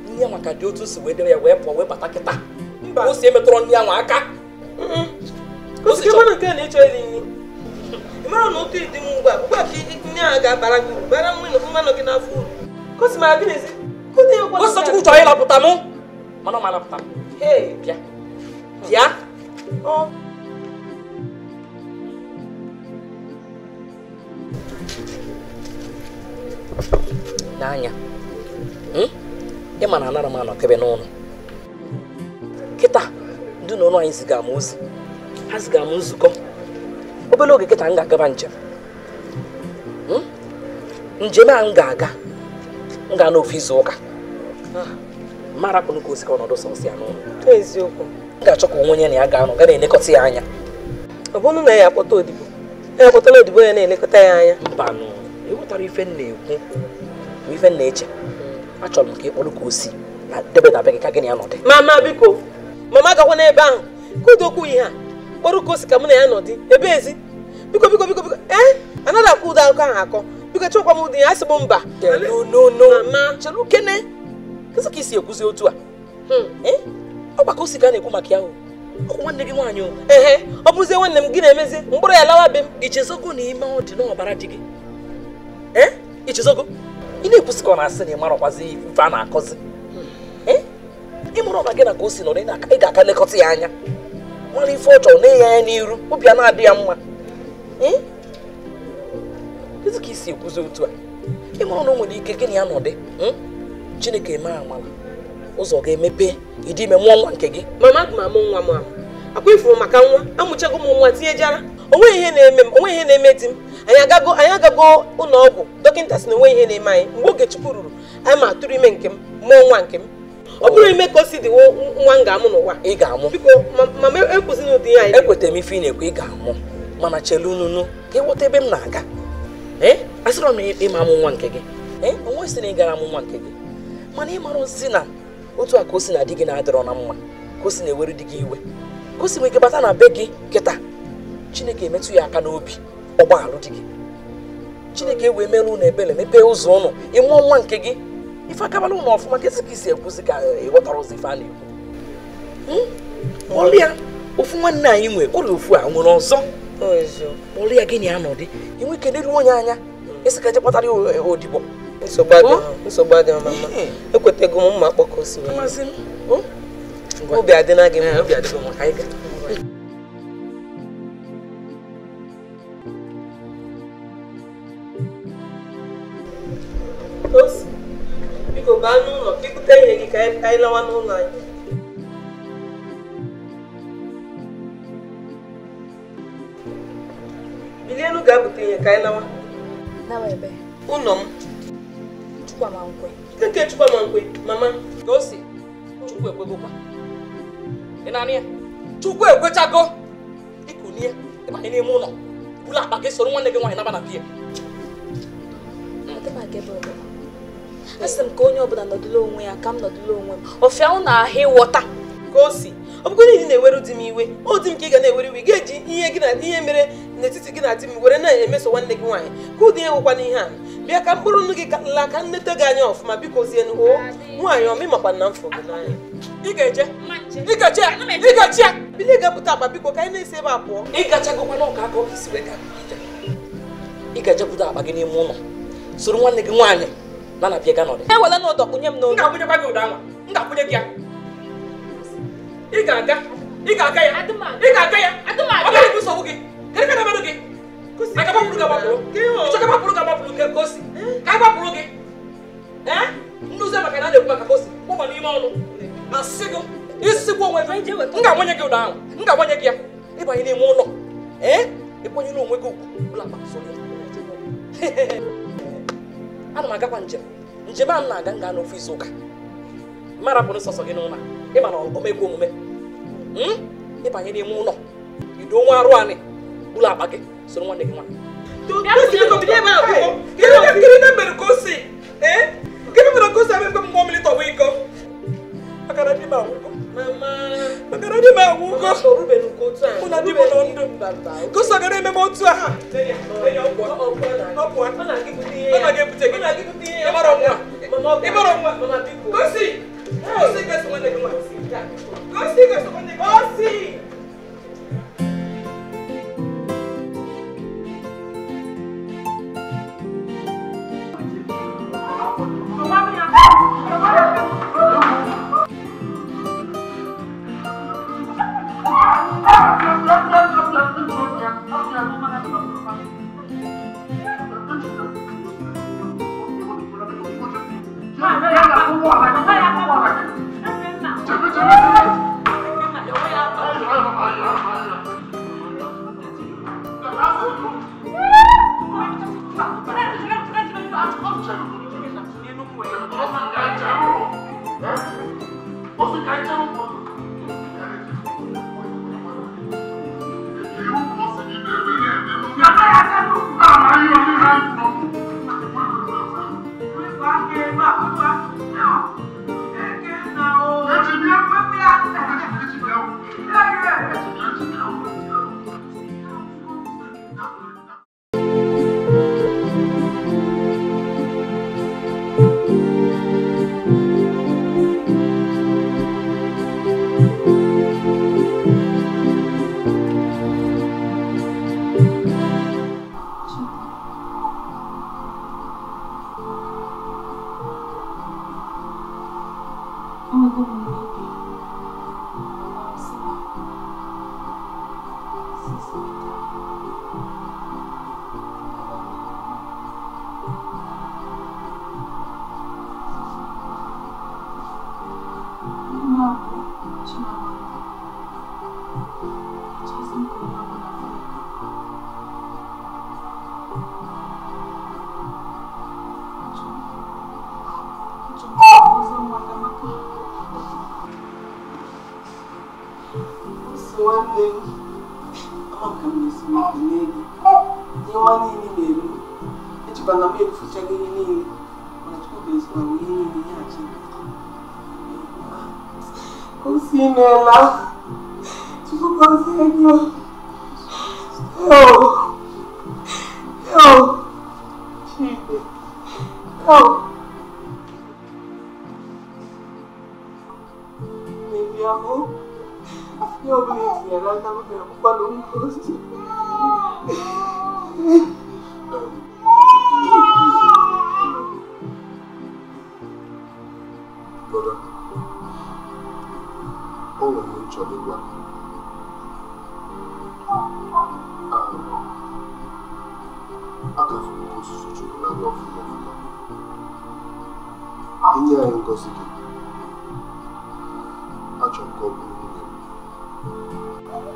Nne ya maka dị otu si wee debe ya wee pụọ wee bata kịta. Ka o si emetụrụ nne ya nwa aka. Ka o si chọrọ nke na ịchọ iri nri. Ị mara na otu ịdị m ugbu a, ugbu a ka nne ahụ ga-abara gị uru, bara mmanụ gị n'afọ uru. Ka o si mara gị n'ezi. Ka o si Chukwu chọrọ ịlapụta mụ. Mana ọ ma alapụta m. Bịa. Bịa. N'anya. Ị ma na anara m anọkebe n'ụlọ. Kịta, ndị n'ụlọ anyị ziga m ozi. Ha ziga m nzukọ. Obere oge kịta m ga-agaba njem. Njem a m ga-aga, m ga n'ofe izu ụka. Mara kwunu ka o si ka ọnọdụ sọsọ ya n'ụlọ. Eziokwu. M ga-achọ ka onwe onye na ya ga-anọ ga na-elekọta ya anya. Ọ bụrụ na ya akpọta odibo, ya akpọtala odibo ya na-elekọta ya anya. Mbanụ, ịghọtara ife m na-ekwu ma ife m na-eche. Achọrọ m ka ị kpọrọ ka o si na debe na be gị ka gị na ya nọdị. Mama biko, mama agakwa n'ebe ahụ. Ka ụdị okwu ihe a, kpọrọ ka o si ka mụ na ya nọdị ebe ezi. Biko biko biko biko, ee, anaghị akwụ ụdị akụkọ ahụ akọ. Biko chọkwa m ụdị ya, asị m mba. No no no. Chelu kene. Kedu ka i si ekwuzi otu a? Ọ kwa ka o si ka a na-ekwu maka ya o. Ọkwa nwanne gị nwaanyị o. Ehe, ọ bụrụzie nwanne m gị na-emezi, mkpụrụ ya lawa be m. Ichezogo na ime ọ dị n'ọbara di gị. Ee? Ichezogo? Ị na-ekwusi ka ọ na-asị na ị marọkwazi ife a na-akọzi. Ee? Ị mụrụ ọba gị na ka o si nọrọ, ị ga-aka lekọta ya anya. Mara ife ọ chọrọ na-enye ya n'iru, obi a na-adị ya mma. Ee? Kedu ka i si ekwuzi otu a? Ị mụrụ na o nwere ike gị na ya nọdị. Chineke eme amala. Ụzọ ga-emepe, ịdị ime mụọ nwa nke gị. Mama, aga m amụ nwa m amụ. Akwa ifuru maka nwa, amụchago m nwa tinyejara. Onweghị ihe na-eme m, onweghị ihe na-eme di m. Anyị agago ụlọ ọgwụ, dọkịta sị na onweghị ihe na-eme anyị. Mgbe oge Chukwu ruru, anyị ma atụrụ ime nke m, mụọ nwa nke m. Ọ bụrụ ime ka o si dị nwa m ga-amụ n'ụwa. Ị ga-amụ. Biko, mama ekwuzina ụdị ihe anyị. Ekwetara m ife ị na-ekwu, ị ga-amụ. Mana chelu nunu ka ịghọta ebe m na-aga. Ee, asịrọ m ịma amụ nwa nke gị. Ee, onwe sị na ị gara amụ nwa nke gị. Mana ị mara ozi na otu a ka o si na di gị na-adịrọ na mma, ka o si na-ewere di gị iwe, ka o si nwee ike bata na be gị kịta. Chineke emetụ ya aka n'obi, ọgbaghalụ di gị. Chineke wee mere ụnụ ebele, mepee ụzọ ụnụ, ịmụọ nwa nke gị. Ife akabala ụnụ ọfụma, ka esi ka isi ekwuzi ka ịghọtara ụzọ ife a na-ekwu. Kpọrọ ya ofu nwanne anyị nwee, kpọrọ ofu a nwere ọzọ. Kpọrọ ya gị na ya nọdị, inwe ike n'elu onye anya, esi ka je kpọtara ya odibo. Nsogbu adịghị mama. Ekwetego m mma akpọ ka o si wee. Obi adịna gị mma. Obi adịgo m, ka anyị gaa. Osi, biko baa n'ụlọ ka ibute ihe gị ka anyị lawa n'ụlọ anyị. Bilienu ga-abute ihe ka anyị lawa. Ụlọ m. Chukwu ama nkwe. Nke Chukwu ama nkwe, mama. Ka o si, Chukwu ekwegokwa. Ị na-anụ ya? Chukwu ekwechago ikunie ịbanye n'ime ụlọ bulu akpa gị soro nwanne gị nwaanyị naba na bie. Asị m ka onye ọbụla nọdụla onwe ya ka m nọdụla onwe m. Ọfịa na ahụ ịghọta. Ka o si ọ bụgo niile na-eweru di m iwe o di m ka ị ga na-ewere iwe ị ga-eji ihe gị na ihe mere n'etiti gị na di m were na-emeso nwanne gị nwaanyị ka ụdị ewekwana ihe a bịa ka mkpụrụ nnu gị laa ka nnete gị anya ọfụma biko zienu o nwaanyị ọma ịmakwa na mfụ gị n'anya. Ị ga-eje ị ga-eje ị ga-eje bilie ga-ebute akpa biko ka anyị na-esi ebe a pụọ. Ị gachagokwa n'ọka aka ọka isi wee ga ị ga-eje budo akpa gị n'ime ụlọ soro nwanne gị nwaanyị na na bịa ga nọdụ. Ewela na ụdọ kwụnye m n'ụlọ. M ga-akwụnyekwa gị ụdọ anwa m ga-akwụnye gị ya. Ị ga-aga ị ga-aga ya ị ga-aga ya ọ gaghị bụ nsogbu gị kedu ka na-emerụ gị aga gbapụrụ gị agbapụrụ ịchọ ka gbapụrụ gị agbapụrụ nke ka o si ka a gbapụrụ gị ee nduzi maka na a na-ekwu maka ka o si kpụba n'ime ọnụ asị gị isikwa onwe gị m ga-agbanye gị ụdọ ahụ m ga-agbanye gị ya ịbanye n'ime ụlọ ee ịkwanyere onwe gị ugwu ụlọ akpa soro ya. Ana m agakwa njem njem a m na-aga m gaa n'ofe izu ụka mara pụrụ sọsọ gị n'ụlọ ịma na omekwu omume ịbanye n'ime ụlọ ido nwa arụ anị ụlọ akpa gị soro nwanne gị nwaanyị. Gịnị mere ka o si eme mgbe mmụọ mmiri tọgbọ iko maka na di m anwụgo maka na di m anwụgo mụ na di m nọ ndụ ka o si agara eme m otu a ọ na-ebute gị ịmara nwa ịmara nwa gosi gosi gosi nwanne gị nwaanyị gosi gosi nwanne gị gosi.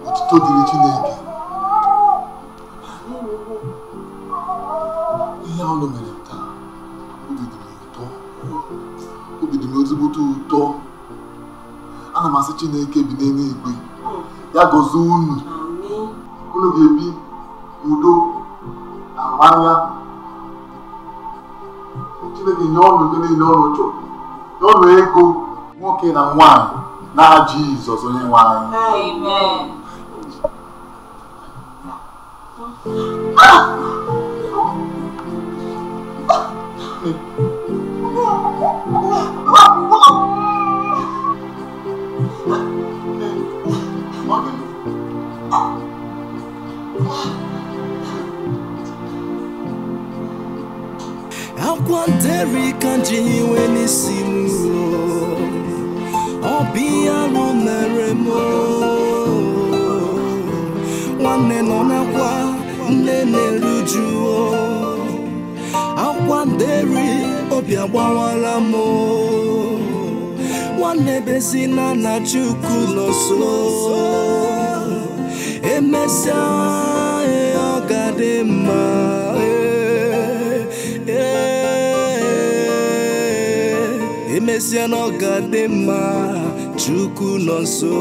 Otuto dịrị Chineke. Ihe ahụ mere taa, obi dị m ụtọ. Obi dị m ezigbote ụtọ. Ana m Amasị Chineke bi n'eluigwe ya gọzie unu. Unu ga-ebi udo na mmanya. Chineke nye ọnụ ndị niile ọnụ chọrọ, nye ọnụ ego nwoke na nwaanyị na Jizọs onye nwe anyị. Amen. Akwa nteri ka ji iwe n'isi m, ọ bụ ihe arụ mere m. Nwanne nọ n'akwa, nne na-eruju. Akwa nteri obi agbawala m. Nwanne bezina na Chukwu nọ nso. Emesịa ọ ga-adị mma. Emesịa na ọ ga-adị mma, Chukwu nọ nso.